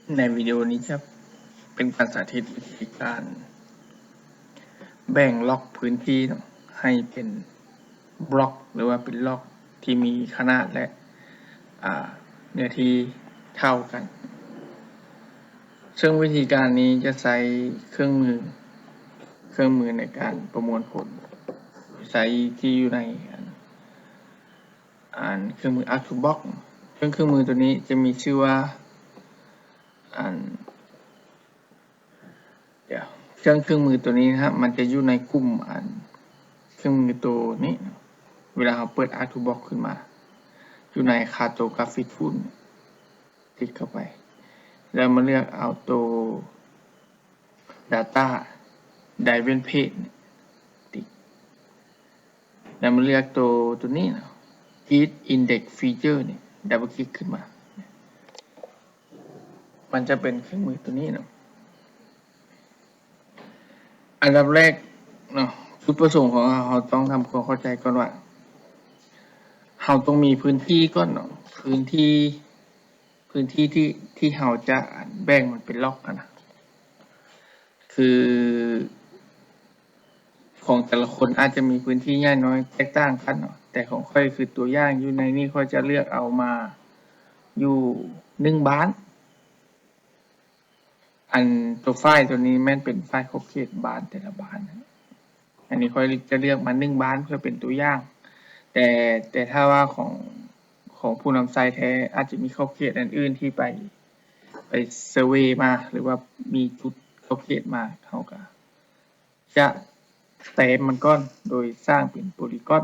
ໃນວິດີໂອນີ້ຈະເປັນການສາທິດວິທີການແບ່ງລັອກພື້ນທີ່ເນາະ ໃຫ້ເປັນບລັອກ ຫຼືວ່າເປັນລັອກທີ່ມີຂະໜາດ ແລະ ອາ ເນື້ອທີ່ເທົ່າກັນ. ເຊິ່ງວິທີການນີ້ຈະໃຊ້ເຄື່ອງມື ເຄື່ອງມືໃນການປະມວນຜົນ ໃຊ້ທີ່ຢູ່ໃນອັນ ອັນເຄື່ອງມື ArcToBox. ເຄື່ອງ ເຄື່ອງມືໂຕນີ້ຈະມີຊື່ວ່າ ອັນ ດຽວ ເຄື່ອງ ເຄື່ອງມືໂຕນີ້ນະ ມັນຈະຢູ່ໃນກຸ່ມອັນເຄື່ອງມືໂຕນີ້ ເວລາເຮົາເປີດ ArcToBox ຂຶ້ນມາ ຢູ່ໃນ Cartography Tool ຕິກເຂົ້າໄປ ແລ້ວມາເລືອກເອົາໂຕ Data Driven Page ຕິກ ແລ້ວມາເລືອກໂຕ ໂຕນີ້ເນາະ Grid Index Feature ນີ້ double click ຂຶ້ນມາ ມັນຈະເປັນເຄື່ອງມືໂຕນີ້ເນາະ. ອັນດັບແລກເນາະ ຈຸດປະສົງຂອງເຮົາ ເຮົາຕ້ອງທຳຄວາມເຂົ້າໃຈກ່ອນວ່າ ເຮົາຕ້ອງມີພື້ນທີ່ກ່ອນເນາະ ພື້ນທີ່ ພື້ນທີ່ທີ່ ທີ່ເຮົາຈະແບ່ງມັນເປັນລັອກຫັ້ນນະ ຄືຂອງແຕ່ລະຄົນອາດຈະມີພື້ນທີ່ໃຫຍ່ນ້ອຍແຕກຕ່າງກັນເນາະ ແຕ່ຂອງຂ້ອຍຄືຕົວຢ່າງຢູ່ໃນນີ້ ຂ້ອຍຈະເລືອກເອົາມາຢູ່ໜຶ່ງບ້ານ. ອັນຕົວຟາຍໂຕນີ້ແມ່ນເປັນຟາຍຂອບເຂດບ້ານແຕ່ລະບ້ານ. ອັນນີ້ຂ້ອຍຈະເລືອກມາໜຶ່ງບ້ານເພື່ອເປັນຕົວຢ່າງ ແຕ່ ແຕ່ຖ້າວ່າຂອງ ຂອງຜູ້ນຳໃຊ້ແທ້ ອາດຈະມີຂອບເຂດອັນອື່ນທີ່ໄປ ໄປເຊີເວມາ ຫຼືວ່າມີຈຸດຂອບເຂດມາ ເຮົາກະຈະແຕ້ມມັນກ່ອນໂດຍສ້າງເປັນໂປລີກອນ.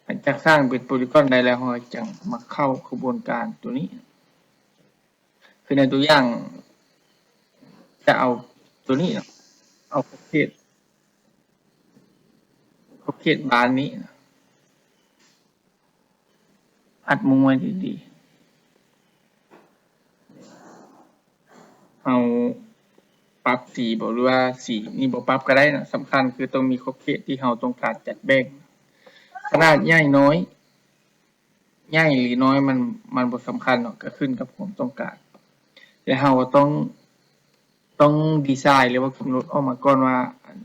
ຫຼັງຈາກສ້າງເປັນໂປລີກອນໄດ້ແລ້ວ ເຮົາຈຶ່ງມາເຂົ້າຂະບວນການໂຕນີ້ ຄືໃນຕົວຢ່າງ ຈະເອົາໂຕນີ້ເນາະ ເອົາຂອບເຂດ ຂອບເຂດບ້ານນີ້ ອັດມຸງໄວ້ດີໆ ເຮົາປັບສີບໍ ຫຼືວ່າສີນີ້ບໍ່ປັບກະໄດ້ເນາະ ສຳຄັນຄືຕ້ອງມີຂອບເຂດທີ່ເຮົາຕ້ອງການຈັດແບ່ງ ຂະໜາດໃຫຍ່ນ້ອຍ ໃຫຍ່ຫຼືນ້ອຍ ມັນ ມັນບໍ່ສຳຄັນເນາະ ກະຂຶ້ນກັບຄວາມຕ້ອງການ ແລະ ເຮົາກໍຕ້ອງ ຕ້ອງດີໄຊ ຫຼືວ່າກຳນົດອອກມາກ່ອນວ່າ ອັນ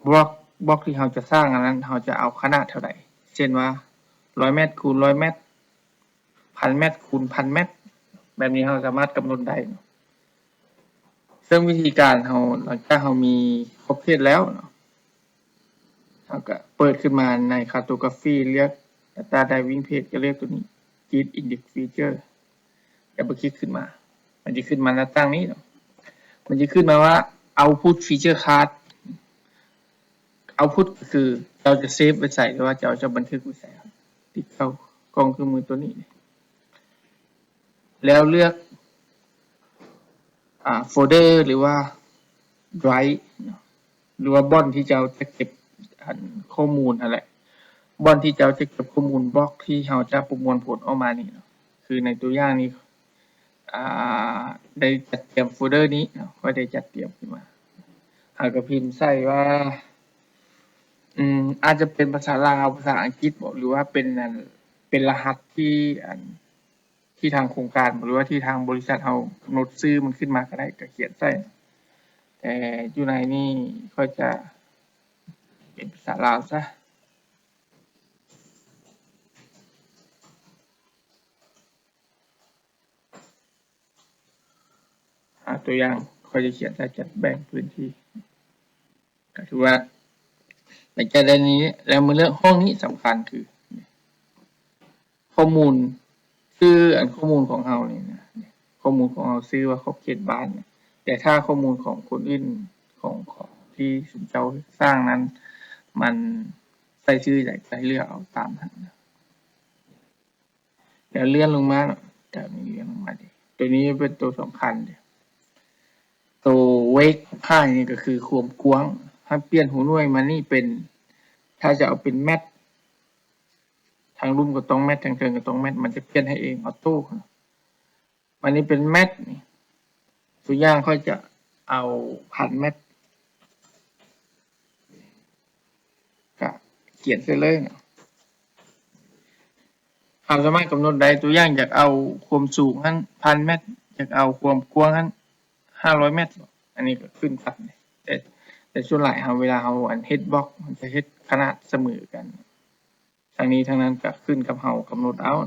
ບລັອກ ບລັອກທີ່ເຮົາຈະສ້າງອັນນັ້ນ ເຮົາຈະເອົາຂະໜາດເທົ່າໃດ ເຊັ່ນວ່າ ຮ້ອຍແມັດຄູນຮ້ອຍແມັດ ພັນແມັດຄູນພັນແມັດ ແບບນີ້ເຮົາສາມາດກຳນົດໄດ້ເນາະ. ເຊິ່ງວິທີການເຮົາ ຫຼັງຈາກເຮົາມີຂອບເຂດແລ້ວເນາະ ເຮົາກະເປີດຂຶ້ນມາໃນ Cartography ເລືອກ Data Driven Page ກະເລືອກໂຕນີ້ Grid Index Feature ດັບເບິນຄລິກຂຶ້ນມາ ມັນຈະຂຶ້ນມາໜ້າຕ່າງນີ້ເນາະ ມັນຈະຂຶ້ນມາວ່າ Output Feature Card Output ກໍຄືເຈົ້າຈະເຊບໄວ້ໃສ ຫຼືວ່າເຈົ້າຈະບັນທຶກໄວ້ໃສ ຕິກເຂົ້າກ່ອງເຄື່ອງມືໂຕນີ້ ແລ້ວເລືອກ ອາ ໂຟລເດີ ຫຼືວ່າ Drive ເນາະ ຫຼືວ່າບ່ອນທີ່ເຈົ້າຈະເກັບ ອັນ ຂໍ້ມູນຫັ້ນແຫຼະ ບ່ອນທີ່ເຈົ້າຈະເກັບຂໍ້ມູນບລັອກທີ່ເຮົາຈະປະມວນຜົນອອກມານີ້ເນາະ ຄືໃນຕົວຢ່າງນີ້ ອາ ໄດ້ຈັດຕຽມໂຟລເດີນີ້ເນາະ ຂ້ອຍໄດ້ຈັດຕຽມຂຶ້ນມາ ເຮົາກະພິມໃສ່ວ່າ ອືມ ອາດຈະເປັນພາສາລາວ ພາສາອັງກິດບໍ ຫຼືວ່າເປັນ ອັນ ເປັນລະຫັດທີ່ ອັນ ທີ່ທາງໂຄງການ ຫຼືວ່າທີ່ທາງບໍລິສັດເຮົາກຳນົດຊື່ມັນຂຶ້ນມາກະໄດ້ ກະຂຽນໃສ່ ແຕ່ຢູ່ໃນນີ້ຂ້ອຍຈະເປັນພາສາລາວຊະ ອາ ຕົວຢ່າງ ຂ້ອຍຈະຂຽນໃສ່ ຈັດແບ່ງພື້ນທີ່ ກະຖືວ່າ ຫຼັງຈາກໄດ້ນີ້ແລ້ວ ມາເລືອກຫ້ອງນີ້ ສຳຄັນຄື ຂໍ້ມູນ ຊື່ ອັນ ຂໍ້ມູນຂອງເຮົານີ້ນະ ຂໍ້ມູນຂອງເຮົາຊື່ວ່າຂອບເຂດບ້ານ ແຕ່ຖ້າຂໍ້ມູນຂອງຄົນອື່ນ ຂອງ ຂອງທີ່ຊຸມເຈົ້າສ້າງນັ້ນ ມັນໃສ່ຊື່ໃດ ໃສ່ເລືອກເອົາຕາມນັ້ນ ແລ້ວເລື່ອນລົງມາເນາະ ຈາກນີ້ເລື່ອນລົງມາເດ ໂຕນີ້ເປັນໂຕສຳຄັນເດ ໂຕ Width ຂອງພາຍນີ້ກະຄືຄວາມກວ້າງ ເຮົາປ່ຽນຫົວໜ່ວຍມານີ້ເປັນ ຖ້າຈະເອົາເປັນແມັດ ທາງລຸ່ມກະຕ້ອງແມັດ ທາງເທິງກະຕ້ອງແມັດ ມັນຈະປ່ຽນໃຫ້ເອງ ອອໂຕ້ ບາດນີ້ເປັນແມັດນີ້ ຕົວຢ່າງຂ້ອຍຈະເອົາພັນແມັດ ກະຂຽນໃສ່ເລີຍເນາະ ເຮົາສາມາດກຳນົດໄດ້ ຕົວຢ່າງ ຢາກເອົາຄວາມສູງຫັ້ນພັນແມັດ, ຢາກເອົາຄວາມກວ້າງຫັ້ນຫ້າຮ້ອຍແມັດ, ອັນນີ້ກໍຂຶ້ນກັບ ແຕ່ ແຕ່ສ່ວນຫຼາຍເຮົາ ເວລາເຮົາອັນເຮັດບລັອກ ມັນຈະເຮັດຂະໜາດສະເໝີກັນ. ທັງນີ້ທັງນັ້ນກໍຂຶ້ນກັບເຮົາກຳນົດເອົາ.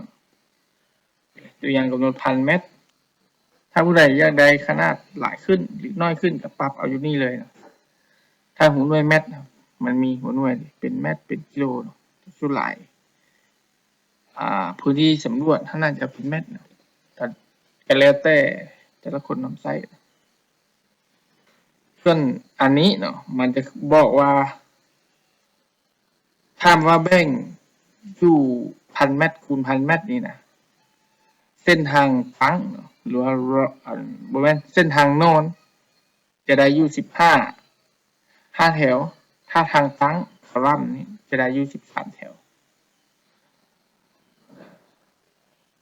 ຕົວຢ່າງກຳນົດພັນແມັດ, ຖ້າຜູ້ໃດຢາກໄດ້ຂະໜາດຫຼາຍຂຶ້ນ ຫຼື ໜ້ອຍຂຶ້ນ ກໍປັບເອົາຢູ່ນີ້ເລີຍ. ຖ້າຫົວໜ່ວຍແມັດ ມັນມີຫົວໜ່ວຍເປັນແມັດ ເປັນກິໂລເນາະ, ສ່ວນຫຼາຍ ອ່າ ພື້ນທີ່ສຳຫຼວດຫັ້ນໜ້າຈະເປັນແມັດເນາະ, ກໍ ກໍແລ້ວແຕ່ແຕ່ລະຄົນນຳໃຊ້. ສ່ວນອັນນີ້ເນາະ ມັນຈະບອກວ່າ ຖາມວ່າແບ່ງຢູ່ພັນແມັດຄູນພັນແມັດນີ້ນະ ເສັ້ນທາງຕັ້ງເນາະ ຫຼືວ່າ ບໍ່ແມ່ນ ເສັ້ນທາງນອນ ຈະໄດ້ຢູ່ສິບຫ້າ ຫ້າແຖວ, ຖ້າທາງຕັ້ງຄອລອມນີ້ຈະໄດ້ຢູ່ສິບສາມແຖວ.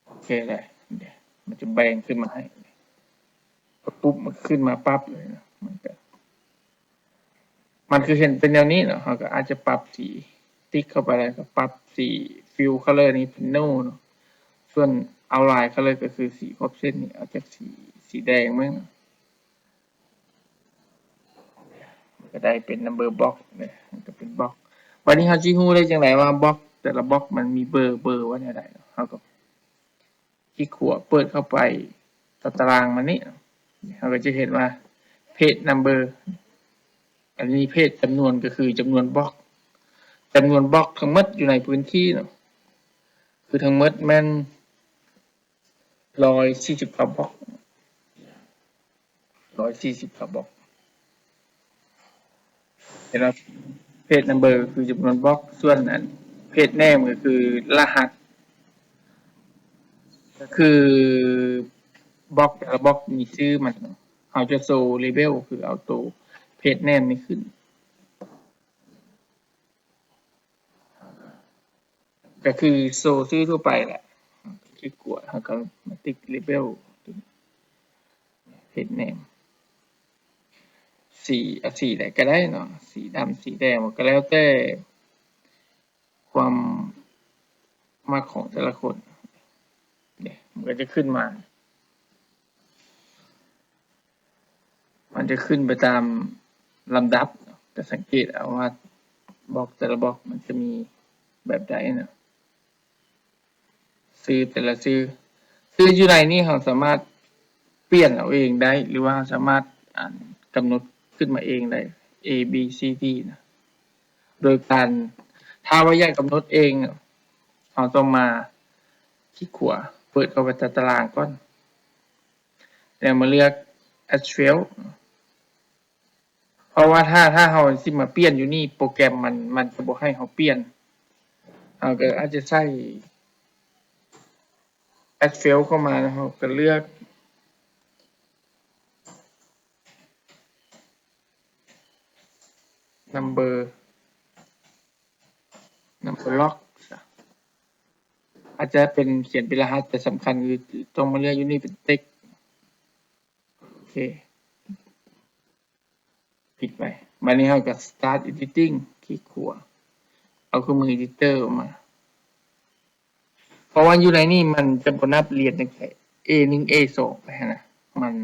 ໂອເຄເລີຍ, ມັນຈະແບ່ງຂຶ້ນມາໃຫ້ ກະປຸບ ມັນຂຶ້ນມາປັບເລີຍນະ. ມັນກະ ມັນຄືເຫັນເປັນແນວນີ້ເນາະ, ເຮົາກໍອາດຈະປັບສີ ຕິກເຂົ້າໄປ ແລ້ວກໍປັບສີ fill color ນີ້ເປັນ no ເນາະ, ສ່ວນ outline color ກໍຄືສີຂອບເສັ້ນນີ້ ເອົາຈາກສີ ສີແດງມາເນາະ. ມັນກໍໄດ້ເປັນ number box ເດ້, ມັນກໍເປັນບລັອກ. ບັດນີ້ເຮົາຊິຮູ້ໄດ້ຈັ່ງໃດວ່າບລັອກແຕ່ລະບລັອກມັນມີເບີ ເບີວ່າແນວໃດ? ເຮົາກໍຄລິກຂວາ ເປີດເຂົ້າໄປຕາຕະລາງມັນນີ້, ເຮົາກໍຈະເຫັນວ່າ page number ອັນນີ້ page ຈຳນວນ ກໍຄືຈຳນວນບລັອກ, ຈຳນວນບລັອກທັງໝົດຢູ່ໃນພື້ນທີ່ເນາະ, ຄືທັງໝົດແມ່ນ ຮ້ອຍສີ່ສິບເກົ້າບລັອກ, ຮ້ອຍສີ່ສິບເກົ້າບລັອກ. ເຫັນວ່າ page number ຄືຈຳນວນບລັອກ, ສ່ວນອັນ page name ກໍຄືລະຫັດ, ກໍຄືບລັອກແຕ່ລະບລັອກມີຊື່ມັນ. ເຮົາຈະໂຊ label ຄືເອົາໂຕ page name ນີ້ຂຶ້ນ. ກໍຄືໂຊຊື່ທົ່ວໄປແຫຼະ, ຄລິກຂວາ ເຮົາກໍມາຕິກ label page name ສີ ເອົາສີໃດກໍໄດ້ເນາະ, ສີດຳ ສີແດງ ມັນກໍແລ້ວແຕ່ຄວາມມັກຂອງແຕ່ລະຄົນ. ນີ້ ມັນກໍຈະຂຶ້ນມາ ມັນຈະຂຶ້ນໄປຕາມລຳດັບ, ກໍສັງເກດເອົາວ່າບລັອກແຕ່ລະບລັອກມັນຈະມີແບບໃດນະ, ຊື່ແຕ່ລະຊື່. ຊື່ຢູ່ໃນນີ້ເຮົາສາມາດປ່ຽນເອົາເອງໄດ້ ຫຼືວ່າເຮົາສາມາດ ອັນ ກຳນົດຂຶ້ນມາເອງໄດ້ A B C D ນະ, ໂດຍການ ຖ້າວ່າຢາກກຳນົດເອງ ເຮົາຕ້ອງມາຄລິກຂວາ ເປີດເຂົ້າໄປຕາຕະລາງກ່ອນ. ແລ້ວມາເລືອກ Add Field ເພາະວ່າຖ້າ ຖ້າເຮົາຊິມາປ່ຽນຢູ່ນີ້ ໂປຣແກຣມມັນ ມັນຈະບໍ່ໃຫ້ເຮົາປ່ຽນ. ເຮົາກໍອາດຈະໃສ່ Add Field ເຂົ້າມາ ແລ້ວເຮົາກໍເລືອກ Number Number Lock ອາດຈະເປັນ ຂຽນເປັນລະຫັດ, ແຕ່ສຳຄັນຄືຕ້ອງມາເລືອກຢູ່ນີ້ເປັນ Text. ໂອເຄ ປິດໄປ. ບາດນີ້ເຮົາກໍ Start Editing ຄລິກຂວາ ເອົາເຄື່ອງມື Editor ອອກມາ. ເພາະວ່າຢູ່ໃນນີ້ມັນຈະບໍ່ນັບລຽນຕັ້ງແຕ່ A ໜຶ່ງ A ສອງ ໄປຫັ້ນນະ, ມັນ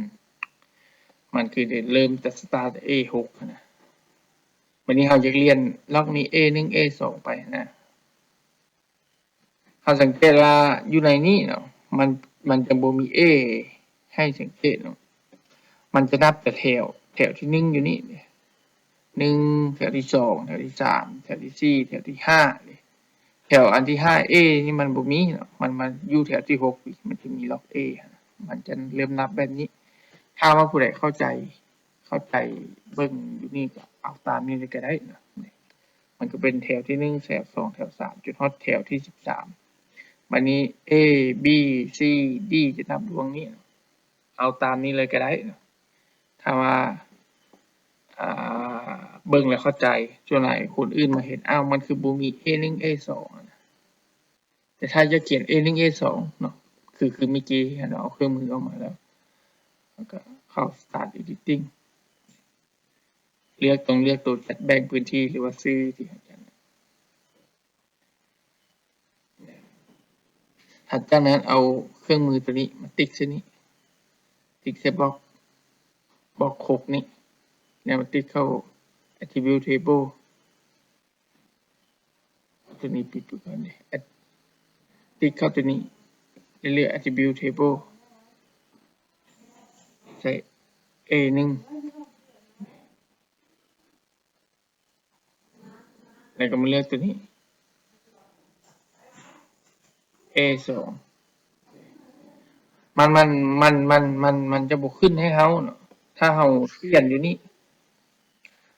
ມັນຄືໄດ້ເລີ່ມຈາກ Start A ຫົກ ຫັ້ນນະ. ບາດນີ້ເຮົາຢາກລຽນລັອກນີ້ A ໜຶ່ງ A ສອງ ໄປຫັ້ນນະ. ເຮົາສັງເກດວ່າຢູ່ໃນນີ້ເນາະ ມັນ ມັນຈະບໍ່ມີ A ໃຫ້ສັງເກດເນາະ, ມັນຈະນັບແຕ່ແຖວ ແຖວທີໜຶ່ງຢູ່ນີ້ ໜຶ່ງ ແຖວທີສອງ ແຖວທີສາມ ແຖວທີສີ່ ແຖວທີຫ້າ ນີ້. ແຖວອັນທີຫ້າ A ນີ້ມັນບໍ່ມີເນາະ, ມັນ ມັນຢູ່ແຖວທີຫົກ ມັນຈະມີລັອກ A ຫັ້ນນະ, ມັນຈະເລີ່ມນັບແບບນີ້. ຖ້າວ່າຜູ້ໃດເຂົ້າໃຈ ເຂົ້າໃຈເບິ່ງຢູ່ນີ້ກໍເອົາຕາມນີ້ເລີຍກໍໄດ້ເນາະ. ມັນກໍເປັນແຖວທີໜຶ່ງ ແຖວສອງ ແຖວສາມ ຈົນຮອດແຖວທີສິບສາມ. ບາດນີ້ A B C D ຈະນັບລວງນີ້ ເອົາຕາມນີ້ເລີຍກໍໄດ້ເນາະ. ຖ້າວ່າ ອ່າ ເບິ່ງແລ້ວເຂົ້າໃຈ, ສ່ວນຫຼາຍຄົນອື່ນມາເຫັນ ອ້າວ ມັນຄືບໍ່ມີ A ໜຶ່ງ A ສອງ ນະ. ແຕ່ຖ້າຢາກຂຽນ A ໜຶ່ງ A ສອງ ເນາະ ຄື ຄືເມື່ອກີ້ຫັ້ນເນາະ ເອົາເຄື່ອງມືອອກມາແລ້ວ ແລ້ວກໍເຂົ້າ Start Editing ເລືອກ ຕ້ອງເລືອກໂຕຈັດແບ່ງພື້ນທີ່ ຫຼືວ່າຊື່ທີ່ເຮົາຈະ ແລ້ວ ຫຼັງຈາກນັ້ນເອົາເຄື່ອງມືໂຕນີ້ມາຕິກໃສ່ນີ້ ຕິກໃສ່ບລັອກ ບລັອກຫົກນີ້ ແລ້ວມາຕິກເຂົ້າ attribute table ຕົວນີ້ປິດໄປກ່ອນເດ ແອັດ ຕິກເຂົ້າຕົວນີ້ ເລືອກ attribute table ໃສ່ A ໜຶ່ງ ແລ້ວກໍມາເລືອກຕົວນີ້ A ສອງ ມັນ ມັນ ມັນ ມັນ ມັນ ມັນຈະບໍ່ຂຶ້ນໃຫ້ເຮົາເນາະ ຖ້າເຮົາປ່ຽນຢູ່ນີ້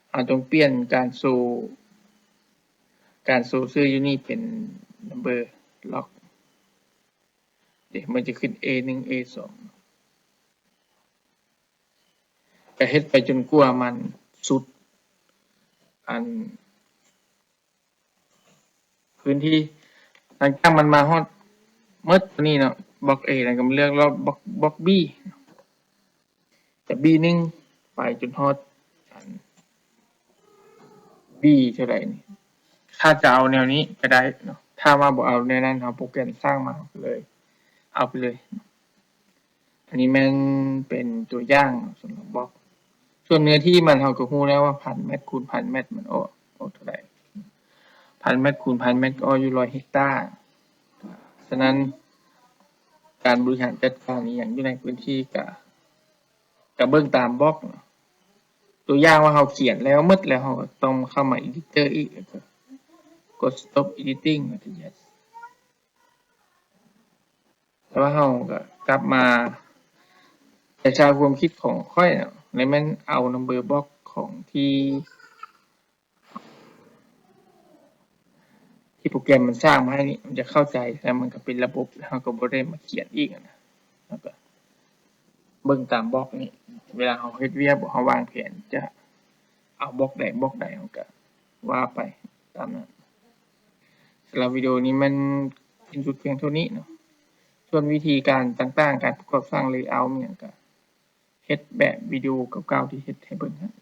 ເຮົາຕ້ອງປ່ຽນການໂຊ ການໂຊຊື່ຢູ່ນີ້ເປັນ number log ເດ ມັນຈະຂຶ້ນ A ໜຶ່ງ A ສອງ ກະເຮັດໄປຈົນກວ່າມັນສຸດ ອັນ ພື້ນທີ່ ຫຼັງຈາກມັນມາຮອດໝົດຕົວນີ້ເນາະ ບລັອກ A ແລ້ວກໍມາເລືອກລອບບລັອກ ບລັອກ B ຈະ B ໜຶ່ງ ໄປຈົນຮອດ ອັນ B ເທົ່າໃດນີ້ ຖ້າຈະເອົາແນວນີ້ກໍໄດ້ເນາະ ຖ້າວ່າບໍ່ເອົາແນວນັ້ນ ເຮົາໂປຣແກຣມສ້າງມາ ເຮົາກໍເລີຍເອົາໄປເລີຍ. ອັນນີ້ແມ່ນເປັນຕົວຢ່າງສຳລັບບລັອກ ສ່ວນເນື້ອທີ່ມັນ ເຮົາກໍຮູ້ແລ້ວວ່າພັນແມັດຄູນພັນແມັດ ມັນອອກ ອອກເທົ່າໃດ ພັນແມັດຄູນພັນແມັດ ກໍອອກຢູ່ຮ້ອຍເຮັກຕາ. ສະນັ້ນ ການບໍລິຫານຈັດການອີ່ຫຍັງຢູ່ໃນພື້ນທີ່ກະ ກະເບິ່ງຕາມບລັອກເນາະ ຕົວຢ່າງວ່າເຮົາຂຽນແລ້ວໝົດແລ້ວ ເຮົາກໍຕ້ອງເຂົ້າມາ editor ອີກ ແລ້ວກໍກົດ stop editing ແລ້ວກໍ yes ແຕ່ວ່າເຮົາກໍກັບມາ ແຕ່ຖ້າຄວາມຄິດຂອງຂ້ອຍເນາະ ແລ້ວແມ່ນເອົາ number box ຂອງທີ່ ທີ່ໂປຣແກຣມມັນສ້າງມາໃຫ້ນີ້ ມັນຈະເຂົ້າໃຈ ແລ້ວມັນກໍເປັນລະບົບ ເຮົາກໍບໍ່ໄດ້ມາຂຽນອີກນະ ເຮົາກໍເບິ່ງຕາມບລັອກນີ້ ເວລາເຮົາເຮັດວຽກ ເຮົາວາງແຜນຈະເອົາບລັອກໃດບລັອກໃດ ເຮົາກໍວ່າໄປຕາມນັ້ນ. ສຳລັບວິດີໂອນີ້ມັນສິ້ນສຸດພຽງເທົ່ານີ້ເນາະ ສ່ວນວິທີການຕ່າງໆ ການປະກອບສ້າງ layout ອີ່ຫຍັງ ກໍເຮັດແບບວິດີໂອເກົ່າໆ ທີ່ເຮັດໃຫ້ເບິ່ງຫັ້ນ.